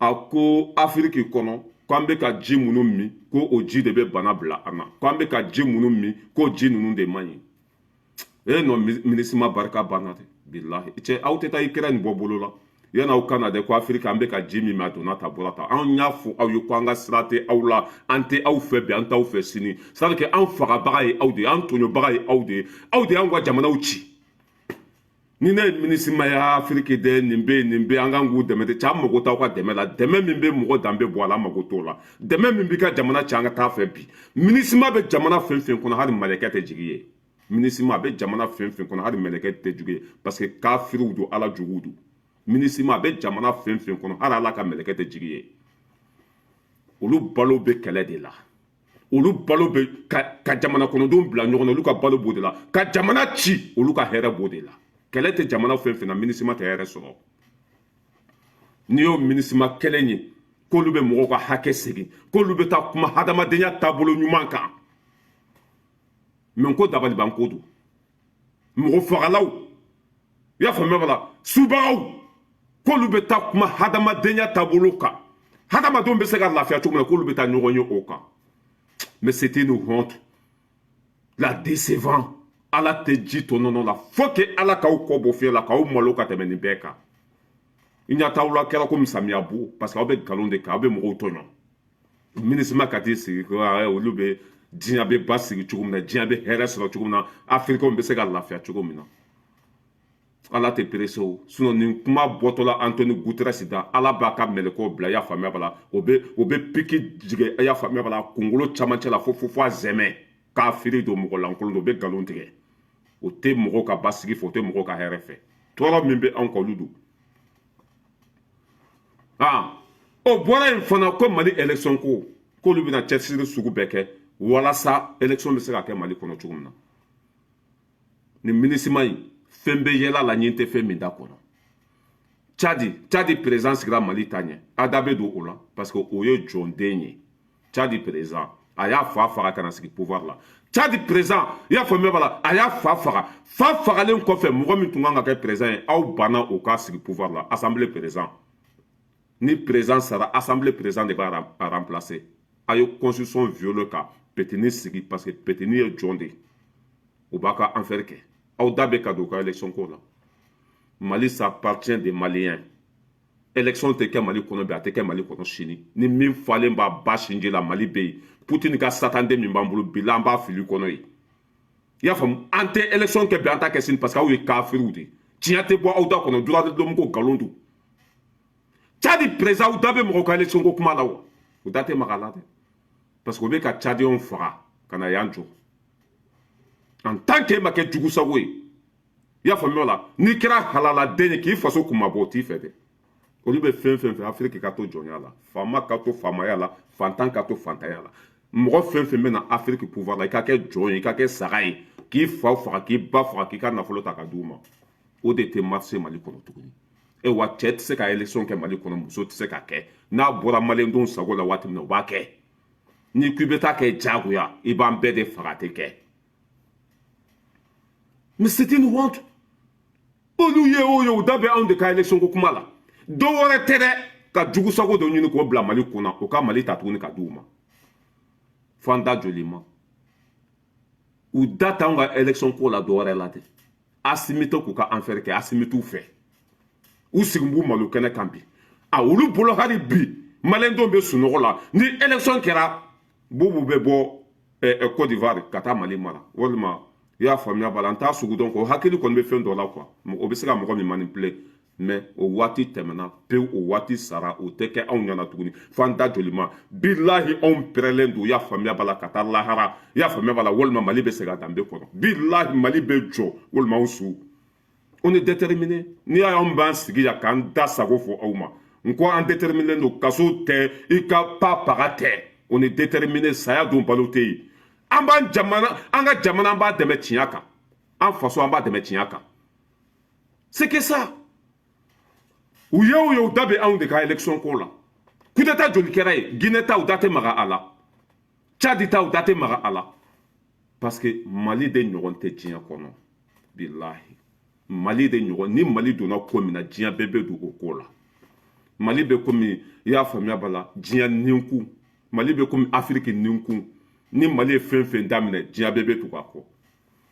A ko Afiriki kɔnɔ k'an bɛ ka ji minnu min, ko o ji de bɛ bana bila an na, k'an bɛ ka ji minnu min, k'o ji ninnu de man ɲi. E nɔ, MINUSMA barika banna dɛ, bilahi. Cɛ, aw tɛ taa Ukraine bɔ bolo la yan'aw ka na dɛ, ko Afiriki an bɛ ka ji min min, a donna ta bɔra ta. An y'a fɔ aw ye ko an ka sira tɛ aw la. An tɛ aw fɛ bi, an t'aw fɛ sini. C'est à dire que an fagabaga ye aw de ye, an tɔɲɔbaga ye aw de ye, aw de y'anw ka jamanaw ci. Ni ne ye MINUSMA ye, Afiriki dɛ, nin bɛ yen, nin bɛ yen, an kan k'u dɛmɛ de. Cɛ, an mago t'aw ka dɛmɛ la. Dɛmɛ min bɛ mɔgɔ danbe bɔ a la, an mago t'o la. Dɛmɛ min b'i ka jamana ci, an ka taa fɛ bi. MINUSMA bɛ jamana fɛn fɛn kɔnɔ, hali mɛlɛkɛ tɛ jigin ye. MINUSMA a bɛ jamana fɛn fɛn kɔnɔ, hali mɛlɛkɛ tɛ jigin ye, parce que kafiriw don, Ala juguw don. MINUSMA a bɛ jamana fɛn fɛn kɔnɔ, hali Ala ka mɛlɛkɛ tɛ jigin ye. Olu balo bɛ kɛlɛ de la. Olu balo bɛ ka jamana kɔnɔdenw bila ɲɔgɔn na. Olu ka balo b'o de la, ka jamana ci. Olu ka hɛrɛ b'o de la. Kɛlɛ tɛ jamana fɛn fɛn na, MINUSMA tɛ hɛrɛ sɔrɔ. N'i y'o MINUSMA kelen ye k'olu bɛ mɔgɔw ka hakɛ segin, k'olu bɛ taa kuma hadamadenya taabolo ɲuman kan, mɛ ko dabalibanko don. Mɔgɔ fagalaw, i y'a faamuya b'a la, subagaw, k'olu bɛ taa kuma hadamadenya taabolo kan, hadamadenw bɛ se ka lafiya cogo min na, k'olu bɛ taa ɲɔgɔn ye o kan. Mais c'était une honte, la décevant. Ala tɛ ji to nɔnɔ la. Fo que Ala k'aw kɔ bɔ fiɲɛ la k'aw malo ka tɛmɛ nin bɛɛ kan. I ɲɛ t'aw la, kɛra komi samiya bo, parce que aw bɛ nkalon de kan, aw bɛ mɔgɔw tɔɲɔ. MINUSMA ka t'i sigi ko olu bɛ diɲɛ bɛ ba sigi cogo min na, diɲɛ bɛ hɛrɛ sɔrɔ cogo min na, Afirikɛnw bɛ se ka lafiya cogo min na. Ala tɛ pressé o. Sinon nin kuma bɔtɔla Anthony Guterres da, Ala b'a ka mɛlɛkɛw bila, i y'a faamuya b'a la, o bɛ pique jigin, i y'a faamuya b'a la, kunkolo camancɛ la fo a zɛmɛ. K'a firi don, mɔgɔ lankolon don, o bɛ nkalon tigɛ. O tɛ mɔgɔw ka basigi fɛ, o tɛ mɔgɔw ka hɛrɛ fɛ. Tɔɔrɔ min bɛ anw kan, olu don. Ah, o bɔra yen fana, ko Mali élection ko, k'olu bɛna cɛsiri sugu bɛɛ kɛ walasa élection bɛ se ka kɛ Mali kɔnɔ cogo min na. Nin MINUSMA in, fɛn bɛ yɛlɛ a la, ɲin tɛ fɛn min da kɔnɔ. Tchad président sigira Mali ta ɲɛ, ada bɛ don o la, parce que o ye jɔnden ye. Tchad président, a y'a fa faga ka na sigi pouvoir la. Tchad président, i y'a faamuya b'a la, a y'a fa faga. Fa fagalen kɔfɛ, mɔgɔ min tun kan ka kɛ président ye, aw banna o ka sigi pouvoir la. Assemblée président, ni président sara, assemblée président de b'a remplacer. A ye constitution violé ka petini sigi, parce que petini ye jɔn de ye, o b'a ka affaire kɛ. Aw da bɛ ka don u ka élection ko la. Mali, ça appartient des Maliens. Élection tɛ kɛ Mali kɔnɔ bi, a tɛ kɛ Mali kɔnɔ sini. Ni min falen b'a ba sinji la, Mali bɛ yen. Poutine ka satanden min b'an bolo bi la, an b'a fili kɔnɔ yen. I y'a faamu? An tɛ élection kɛ bi, an t'a kɛ sini, parce que aw ye kafiriw de ye. Tiɲɛ tɛ bɔ aw da kɔnɔ. Droit de l'homme ko nkalon don. Tchad président, aw da bɛ mɔgɔw ka élection ko kuma la wa? U da tɛ maga a la dɛ, parce que u bɛ ka Tchadiens faga ka na yan jɔ. En tant que e ma kɛ jugu sago ye, i y'a faamuya o la, n'i kɛra halaladen ye k'i faso kunmabɔ, o t'i fɛ dɛ. Olu bɛ fɛn fɛn fɛ, Afiriki ka to jɔnya la, faama ka to faamaya la, fantan ka to fantanya la. Mɔgɔ fɛn fɛn bɛ na Afiriki pouvoir la, i ka kɛ jɔn ye, i ka kɛ saga ye, k'i fa faga, k'i ba faga, k'i ka nafolo ta ka d'u ma, o de tɛ marcher Mali kɔnɔ tuguni. E wa, cɛ tɛ se ka élection kɛ Mali kɔnɔ, muso tɛ se ka kɛ. N'a bɔra maliyɛndenw sago la waati min na, u b'a kɛ. N'i ko i bɛ taa kɛ diyagoya, i b'an bɛɛ de faga, a tɛ kɛ. Mais c'est une honte. Olu ye o ye, u da bɛ anw de ka élection ko kuma la. Dɔ wɛrɛ tɛ dɛ, ka jugu sago dɔ ɲini k'o bila Mali kunna, o ka Mali ta tuguni ka d'u ma. F'an da joli ma, u da t'anw ka élection ko la dɔ wɛrɛ la dɛ. Asimi tɛ k'u ka affaire kɛ, Asimi t'u fɛ. U sigi b'u malo kɛnɛ kan bi. A olu bolo, hali bi maliyɛndenw bɛ sunɔgɔ la. Ni élection kɛra, Bubu bɛ bɔ Côte d'Ivoire ka taa Mali mara, walima i y'a faamuya b'a la, n t'a sugu dɔn. O hakili kɔni bɛ fɛn dɔ la quoi, o bɛ se ka mɔgɔ min manipuler. Mais o waati tɛmɛna pewu, o waati sara, o tɛ kɛ anw ɲɛna tuguni. F'an da joli ma. Bilahi, anw pɛrɛlen don, i y'a faamuya b'a la, ka taa lahara, i y'a faamuya b'a la, walima Mali bɛ segin a danbe kɔnɔ. Bilahi, Mali bɛ jɔ walima anw su. On est déterminé. N'i y'a ye anw b'an sigi yan k'an da sago fɔ aw ma, n ko an déterminé don. Kaso tɛ, i ka pa paga tɛ. On est déterminé. Saya don, balo tɛ yen. An b'an jamana, an ka jamana, an b'a dɛmɛ tiɲɛ kan. An faso, an b'a dɛmɛ tiɲɛ kan. C'est que ça. U ye o ye, u da bɛ anw de ka élection ko la. Coup d'état joli kɛra yen? Guinée ta, u da tɛ maga a la. Tchad ta, u da tɛ maga a la, parce que Mali de ɲɔgɔn tɛ diɲɛ kɔnɔ. Bilahi, Mali de ɲɔgɔn. Ni Mali donna ko min na, diɲɛ bɛɛ bɛ don o ko la. Mali bɛ komi, i y'a faamuya b'a la, diɲɛ ninkun. Mali bɛ komi Afiriki ninkun. Ni Mali ye fɛn fɛn daminɛ, diɲɛ bɛɛ bɛ tugu a kɔ.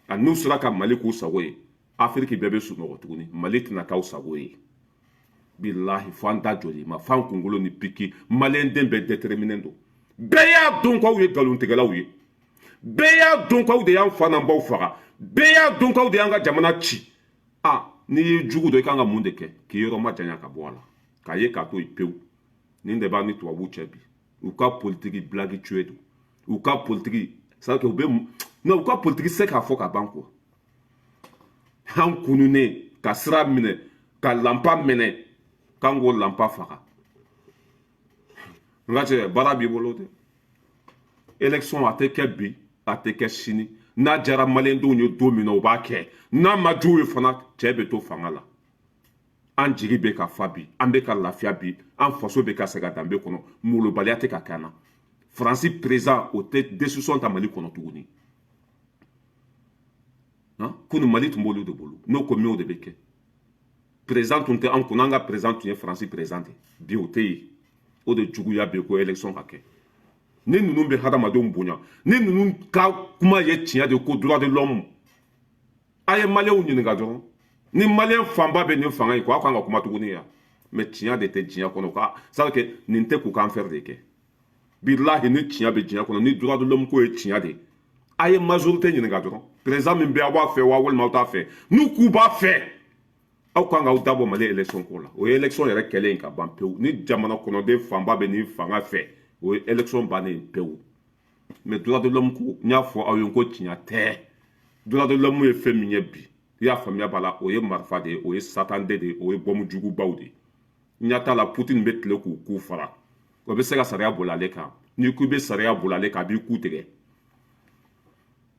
A n'u sera ka Mali k'u sago ye, Afiriki bɛɛ bɛ sunɔgɔ tuguni. Mali tɛna k'aw sago ye. Bilahi, fo an da joli ma, f'an kunkolo ni piki. Maliyɛnden bɛɛ déterminé don. Bɛɛ y'a dɔn k'aw ye nkalontigɛlaw ye. Bɛɛ y'a dɔn k'aw de y'an fa n'an baw faga. Bɛɛ y'a dɔn k'aw de y'an ka jamana ci. A n'i ye jugu dɔn, i kan ka mun de kɛ? K'i yɔrɔ ma janya ka bɔ a la, k'a ye k'a to yen pewu. Nin de b'an ni tubabuw cɛ bi. U ka politiki blague tué don. U ka politiki, c'est à dire que u bɛ non, u ka politiki se k'a fɔ ka ban quoi. An kununnen ka sira minɛ, ka lanpa minɛ, k'an k'o lanpa faga. N ka cɛ, baara b'i bolo dɛ. Élection, a tɛ kɛ bi, a tɛ kɛ sini. N'a diyara maliyɛndenw ye don min na, u b'a kɛ. N'a ma diya u ye fana, cɛ bɛ to fanga la. An jigi bɛ ka fa bi, an bɛ ka lafiya bi, an faso bɛ ka segin a danbe kɔnɔ. Molobaliya tɛ ka kɛ an na. Faransi président, o tɛ décision ta Mali kɔnɔ tuguni. Kunu, Mali tun b'olu de bolo. N'o ko min, o de bɛ kɛ. Président tun tɛ an kunna, an ka président tun ye Faransi président de. Bi, o tɛ yen. O de juguya bɛ yen ko élection ka kɛ. Ni ninnu bɛ hadamadenw bonya, ni ninnu ka kuma ye tiɲɛ de ko droit de l'homme, a ye maliyɛnw ɲininka dɔrɔn. Ni maliyɛn fanba bɛ nin fanga in kɔ, aw kan ka kuma tuguni yan. Mais tiɲɛ de tɛ diɲɛ kɔnɔ ka c'est à dire que nin tɛ k'u kan fɛrɛ de kɛ. Bilahi, ni tiɲɛ bɛ diɲɛ kɔnɔ, ni droit de l'homme ko ye tiɲɛ de, a ye majorité ɲininka dɔrɔn. Président min bɛ, aw b'a fɛ wa, walima aw t'a fɛ? N'u k'u b'a fɛ, aw kan k'aw dabɔ Mali élection ko la. O ye élection yɛrɛ kɛlen ka ban pewu. Ni jamana kɔnɔden fanba bɛ nin fanga fɛ, o ye élection bannen pewu. Mais droit de l'homme ko, n y'a fɔ aw ye ko tiɲɛ tɛ. Droit de l'homme ye fɛn min ye bi, i y'a faamuya b'a la, o ye marifa de ye, o ye satande de ye, o ye bɔmu jugubaw de ye. Ɲɛ t'a la, Poutine bɛ tile k'u ku fara. O bɛ se ka sariya boli ale kan. N'i ko i bɛ sariya boli ale kan, a b'i ku tigɛ.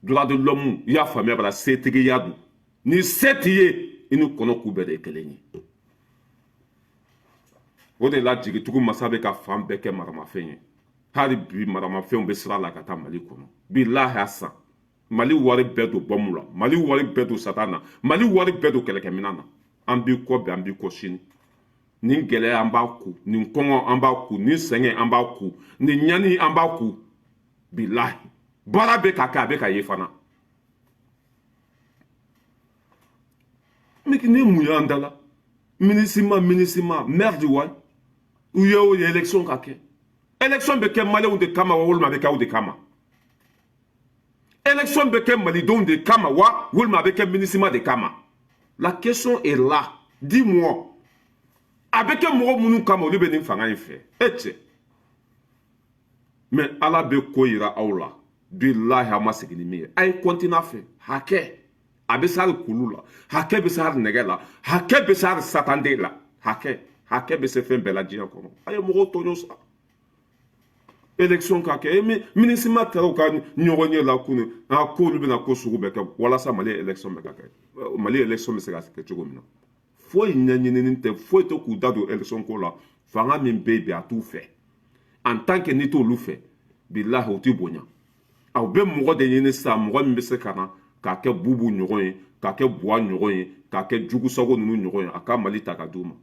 Droit de l'homme, i y'a faamuya b'a la, setigiya don. Ni se t'i ye, i ni kɔnɔ k'u bɛɛ de ye kelen ye. O de la, jigitugu masa bɛ ka fan bɛɛ kɛ maramafɛn ye. Hali bi, maramafɛnw bɛ sira la ka taa Mali kɔnɔ. Bilahi, a san Mali wari bɛɛ don bɔmu la, Mali wari bɛɛ don satan na, Mali wari bɛɛ don kɛlɛkɛminɛn na. An b'i kɔ bi, an b'i kɔ sini. Nin gɛlɛya, an b'a ku. Nin kɔngɔ, an b'a ku. Nin sɛgɛn, an b'a ku. Nin ɲani, an b'a ku. Bilahi, baara bɛ ka kɛ, a bɛ ka ye fana. Ni mun y'an da la? MINUSMA, MINUSMA, merde. Wa u ye o ye, élection ka kɛ. Élection bɛ kɛ maliyɛnw de kama wa, walima a bɛ kɛ aw de kama? Élection bɛ kɛ malidenw de kama wa, walima a bɛ kɛ MINUSMA de kama? La question est là, dis-moi. A bɛ kɛ mɔgɔ minnu kama, olu bɛ nin fanga in fɛ. E cɛ, mais Ala bɛ ko yira aw la, bilahi, a ma segin ni min ye. A ye continuer fɛ. Hakɛ a bɛ se hali kulu la, hakɛ bɛ se hali nɛgɛ la, hakɛ bɛ se hali satanden la, hakɛ, hakɛ bɛ se fɛn bɛɛ la diɲɛ kɔnɔ. A ye mɔgɔw tɔɲɔ sa. Élection ka kɛ. MINUSMA taara u ka ɲɔgɔn ye la kunun, a k'olu bɛna ko sugu bɛɛ kɛ walasa Mali élection bɛ ka kɛ. Mali élection bɛ se ka kɛ cogo min na, foyi ɲɛɲinini tɛ, foyi tɛ k'u da don élection ko la. Fanga min bɛ yen bi, a t'u fɛ. En tant que n'i t'olu fɛ, bilahi, u t'i bonya. Aw bɛ mɔgɔ de ɲini sisan, mɔgɔ min bɛ se ka na k'a kɛ Bubu ɲɔgɔn ye, k'a kɛ Buwa ɲɔgɔn ye, k'a kɛ Jugusago ninnu ɲɔgɔn ye, a ka Mali ta ka d'u ma.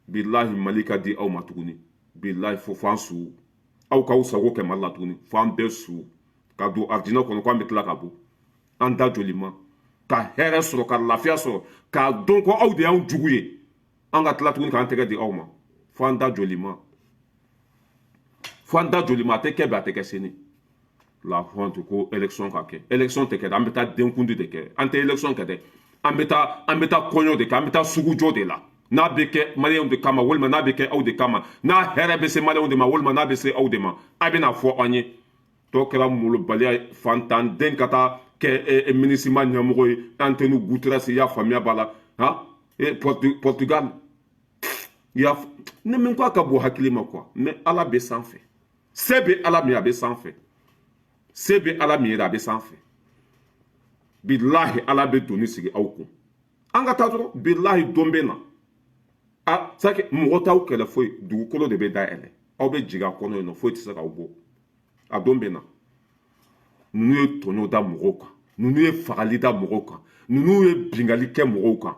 Bilahi, Mali ka di aw ma tuguni, bilahi, fo f'an su. Aw k'aw sago kɛ Mali la tuguni, f'an bɛɛ su ka don arijinɛ kɔnɔ, k'an bɛ tila ka bɔ an da joli ma, ka hɛrɛ sɔrɔ, ka lafiya sɔrɔ, k'a dɔn ko aw de y'anw jugu ye. An ka tila tuguni k'an tɛgɛ di aw ma, f'an da joli ma, f'an da joli ma. A tɛ kɛ bi, a tɛ kɛ sini. La honte. Ko élection ka kɛ, élection tɛ kɛ dɛ. An bɛ taa denkundi de kɛ. An tɛ élection kɛ dɛ. An bɛ taa kɔɲɔ de kɛ, an bɛ taa sugujɔ de la. N'a bɛ kɛ maliyɛnw de kama, walima n'a bɛ kɛ aw de kama, n'a hɛrɛ bɛ se maliyɛnw de ma, walima n'a bɛ se aw de ma, a bɛna fɔ an ye. Tɔ kɛra molobaliya ye. Fantanden ka taa kɛ MINUSMA ɲɛmɔgɔ ye, Antonio Guterres, i y'a faamuya b'a la, han, Portugal. I y'a ne min ko a ka bon hakili ma quoi. Mais Ala bɛ sanfɛ, se bɛ Ala min, a bɛ sanfɛ. Se bɛ Ala min yɛrɛ, a bɛ sanfɛ. Bilahi, Ala bɛ doni sigi aw kun. An ka taa dɔrɔn, bilahi, don bɛ na. A sake mɔgɔ t'aw kɛlɛ foyi, dugukolo de bɛ dayɛlɛ, aw bɛ jigin a kɔnɔ yen nɔ, foyi tɛ se k'aw bɔ. A don bɛ na. Ninnu ye tɔɲɔ da mɔgɔw kan, ninnu ye fagali da mɔgɔw kan, ninnu ye bingali kɛ mɔgɔw kan.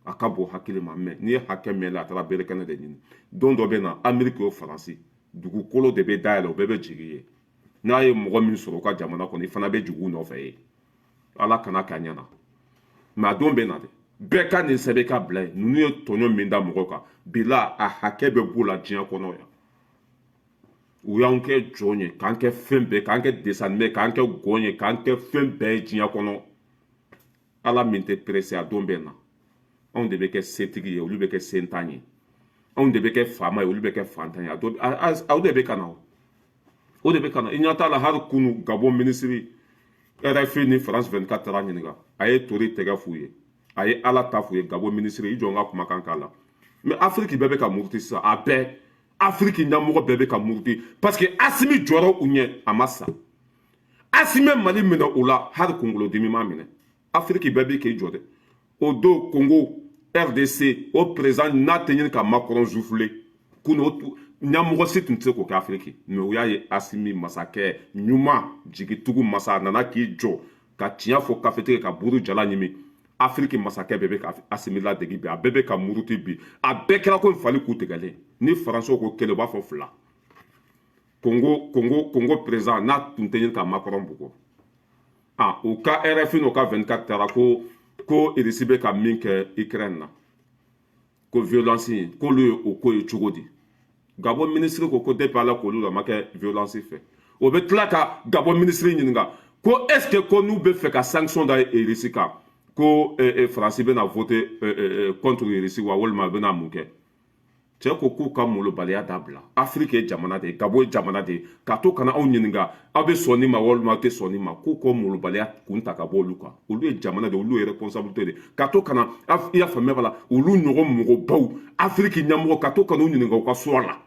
A ka bon hakili ma. Mɛ n'i ye hakɛ min la, a taara berekɛnɛ de ɲini. Don dɔ bɛ na, Ameriki o Faransi, dugukolo de bɛ dayɛlɛ, o bɛɛ bɛ jigin ye. N'a ye mɔgɔ min sɔrɔ u ka jamana kɔnɔ, i fana bɛ jigin u nɔfɛ ye. Ala kana k'a ɲɛna. Mɛ a don bɛ na dɛ. Bɛɛ ka nin sɛbɛn ka bila yen. Ninnu ye tɔɲɔ min da mɔgɔw kan, bila a hakɛ bɛ b'u la diɲɛ kɔnɔ yan. U y'an kɛ jɔn ye, k'an kɛ fɛn bɛɛ, k'an kɛ dessin animé, k'an kɛ gɔn ye, k'an kɛ fɛn bɛɛ ye diɲɛ kɔnɔ. Ala min tɛ pressé, a don bɛ na. Anw de bɛ kɛ setigi ye, olu bɛ kɛ sentan ye. Anw de bɛ kɛ faama ye, olu bɛ kɛ fantan ye. A don aw de bɛ ka na, o de bɛ ka na. I ɲɛ t'a la, hali kunu, Gabon minisiri, RFI ni France 24 taara ɲininka, a ye tori tɛgɛ f'u ye, a ye Ala ta f'u ye. Gabon minisiri, i jɔ n ka kumakan k'a la. Mais Afiriki bɛɛ bɛ ka muruti sisan. A bɛɛ, Afiriki ɲɛmɔgɔ bɛɛ bɛ ka muruti, parce que Asimi jɔra u ɲɛ, a ma sa. Asimi Mali minɛ o la, hali kunkolodimi ma minɛ. Afiriki bɛɛ bɛ k'i jɔ dɛ. O don, Congo RDC, o président n'a tɛ ɲini ka Macron zufule kunun, o ɲɛmɔgɔ si tun tɛ se k'o kɛ Afiriki. Mais u y'a ye, Asimi, masakɛ ɲuman, jigitugu masa, a nana k'i jɔ ka tiɲɛ fɔ, kafe tigɛ ka buru jala ɲimi. Afiriki masakɛ bɛɛ bɛ ka Asimi ladegi bi, a bɛɛ bɛ ka muruti bi. A bɛɛ kɛra ko fali k'u tigɛlen. Ni Faransɛw ko kelen, u b'a fɔ fila. Congo président n'a tun tɛ ɲini ka Macron bugɔ. Ah, u ka RFI n'u ka 24 taara ko Irisi bɛ ka min kɛ Ukraine na, ko violence in, k'olu ye o ko ye cogo di? Gabon minisiri ko depuis Ala k'olu la ma kɛ violence fɛ. O bɛ tila ka Gabon minisiri ɲininka ko est ce que ko n'u bɛ fɛ ka sanction da Irisi kan, ko Faransi bɛna voter contre Irisi wa, walima a bɛna mun kɛ? Cɛ ko k'u ka molobaliya dabila. Afiriki ye jamana de ye, Gabon ye jamana de ye. Ka to kana aw ɲininka aw bɛ sɔn nin ma walima aw tɛ sɔn nin ma, k'u ko molobaliya kun ta ka bɔ olu kan. Olu ye jamana de ye, olu ye responsabilité de ka to kana. I y'a faamuya b'a la, olu ɲɔgɔn mɔgɔbaw, Afiriki ɲɛmɔgɔ, ka to ka n'u ɲininka u ka choix la,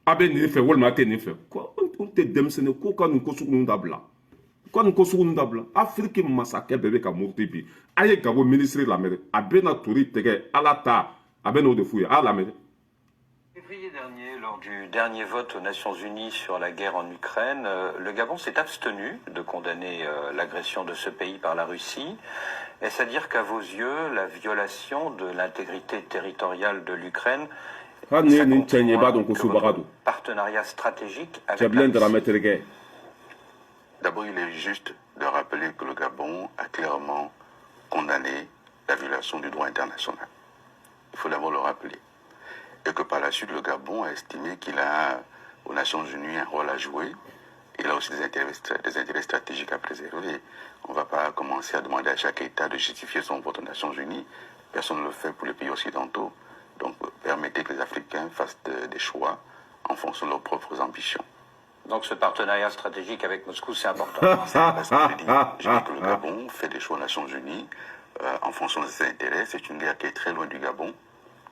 a bɛ nin fɛ walima a tɛ nin fɛ, ko olu tɛ denmisɛnnin, k'u ka nin ko sugu ninnu dabila, u ka nin ko sugu ninnu dabila. Afiriki masakɛ bɛɛ bɛ ka muruti bi. A ye Gabon minisiri lamɛn dɛ. A bɛna tori tigɛ, Ala ta, a bɛ n'o de f'u ye. A y'a lamɛn dɛ. Février dernier, lors du dernier vote aux Nations Unies sur la guerre en Ukraine, le Gabon s'est abstenu de condamner l'agression de ce pays par la Russie. Est-ce à dire qu'à vos yeux, la violation de l'intégrité territoriale de l'Ukraine Hali ni ye nin cɛ in ye, i b'a dɔn ko subaga don. partenariat stratégique avec la Cɛbilen Russie? Dramɛ terikɛ. D'abord, il est juste de rappeler que le Gabon a clairement condamné la violation du droit international. Il faut d'abord le rappeler. Et que par la suite, le Gabon a estimé qu'il a, aux Nations Unies, un rôle à jouer. Il a aussi des intérêts stratégiques à préserver. On ne va pas commencer à demander à chaque État de justifier son vote aux Nations Unies. Personne ne le fait pour les pays occidentaux. Donc, permettez que les Africains fassent des choix en fonction de leurs propres ambitions. Donc ce partenariat stratégique avec Moscou, c'est important. C'est pas ce que j'ai dit. J'ai dit que le Gabon fait des choix aux Nations Unies en fonction de ses intérêts. C'est une guerre qui est très loin du Gabon,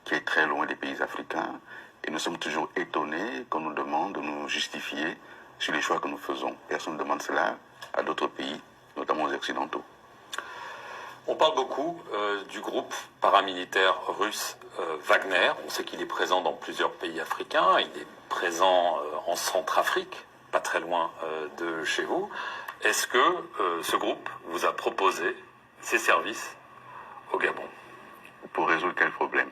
qui est très loin des pays africains. Et nous sommes toujours étonnés qu'on nous demande de nous justifier sur les choix que nous faisons. Personne ne demande cela à d'autres pays, notamment aux Occidentaux. On parle beaucoup du groupe paramilitaire russe Wagner. On sait qu'il est présent dans plusieurs pays africains. Il est présent en Centrafrique, pas très loin de chez vous. Est-ce que ce groupe vous a proposé ses services au Gabon? Pour résoudre quel problème?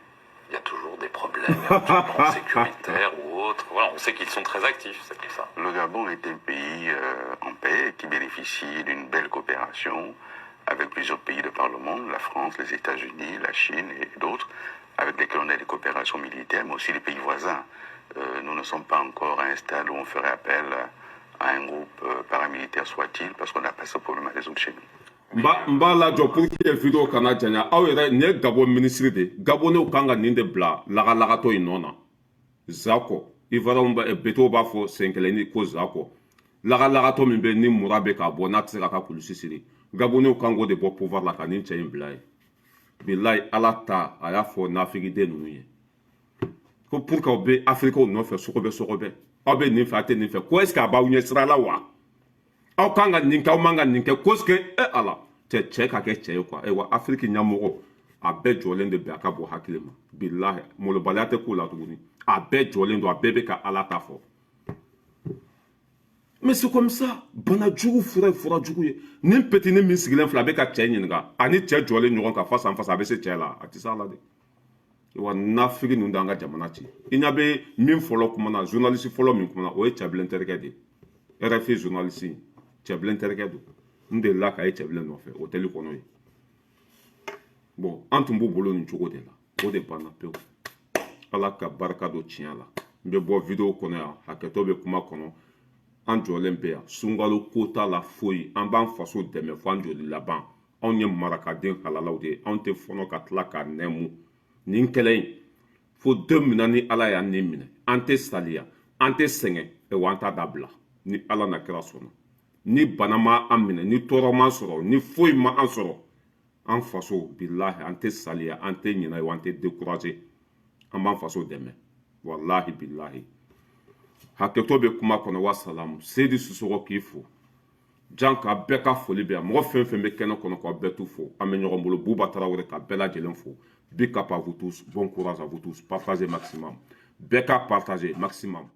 Il y a toujours des problèmes éventuellement sécuritaires ou autres. Voilà, on sait qu'ils sont très actifs, c'est pour ça. Le Gabon est un pays en paix qui bénéficie d'une belle coopération avec plusieurs pays de par le monde, la France, les États-Unis, la Chine et d'autres, avec lesquels on a des coopérations militaires, mais aussi les pays voisins. Nous ne sommes pas encore à un stade où on ferait appel à un groupe paramilitaire soit-il, parce qu'on n'a pas ce problème à résoudre chez nous. N b'a lajɔ pour que vidéo kana janya. Aw yɛrɛ, nin ye Gabon ministre de, Gabonɛw kan ka nin de bila lagalagatɔ in nɔ na. Zakɔ Ivoiriyɛnw b'a beto b'a fɔ sen kelen ko zakɔ lagalagatɔ min bɛ ni mura bɛ k'a bɔ n'a tɛ se k'a ka kulusi siri. Gabonɛw kan k'o de bɔ pouvoir la ka nin cɛ in bila yen. Bilayi, Ala ta, a y'a fɔ nafigiden ninnu ye ko pour que aw bɛ Afirikaw nɔfɛ sɔgɔbɛ sɔgɔbɛ, aw bɛ nin fɛ, a tɛ nin fɛ, ko est ce que a b'aw ɲɛ sira la wa? Aw kan ka nin kɛ, aw man ka nin kɛ, ko est ce que e Ala cɛ cɛ ka kɛ cɛ ye quoi. Ayiwa, Afiriki ɲɛmɔgɔ a bɛɛ jɔlen de bɛn a ka bɔ hakili ma. Bilahi, molobaliya tɛ k'o la tuguni. A bɛɛ jɔlen don, a bɛɛ bɛ ka Ala ta fɔ. Mais c'est comme ça, bana jugu fura ye fura jugu ye. Nin petini min sigilen filɛ, a bɛ ka cɛ ɲininka, ani cɛ jɔlen ɲɔgɔn kan face en face, a bɛ se cɛ la, a tɛ se a la dɛ. Wa nafigi ninnu d'an ka jamana ci. I ɲɛ bɛ min fɔlɔ kumana, journaliste fɔlɔ min kumana, o ye Cɛbilen terikɛ de ye, RFI journaliste. Cɛbilen terikɛ don. N delila ka ye Cɛbilen nɔfɛ hôtel kɔnɔ yen. Bon, an tun b'u bolo nin cogo de la, o de banna pewu. Ala ka barika don tiɲɛ la. N bɛ bɔ vidéo kɔnɔ yan, hakɛtɔ bɛ kuma kɔnɔ. An jɔlen bɛ yan, sunkalo ko t'a la foyi. An b'an faso dɛmɛ fo an joli laban. Anw ye marakaden halalaw de ye, anw tɛ fɔnɔ ka tila k'a nɛmu. Nin kɛlɛ in, fo don min na ni Ala y'an nin minɛ, an tɛ saliya, an tɛ sɛgɛn, wa an t'a dabila ni Ala na kira sɔnna. Ni bana ma an minɛ, ni tɔɔrɔ ma sɔrɔ, ni foyi ma an sɔrɔ, an faso, bilahi, an tɛ saliya, an tɛ ɲinɛ, wa an tɛ décourager. An b'an faso dɛmɛ, walahi bilahi. Hakɛto bɛ kuma kɔnɔ. Wa salamu. Seyidi Sisɔkɔ k'i fo jan ka bɛɛ ka foli bɛ yan. Mɔgɔ fɛn fɛn bɛ kɛnɛ kɔnɔ, k'aw bɛɛ t'u fo. An bɛ ɲɔgɔn bolo. Buba Tarawele ka bɛɛ lajɛlen fo. Big up à vous tous, bon courage à vous tous. Partagez maximum, bɛɛ ka partager maximum.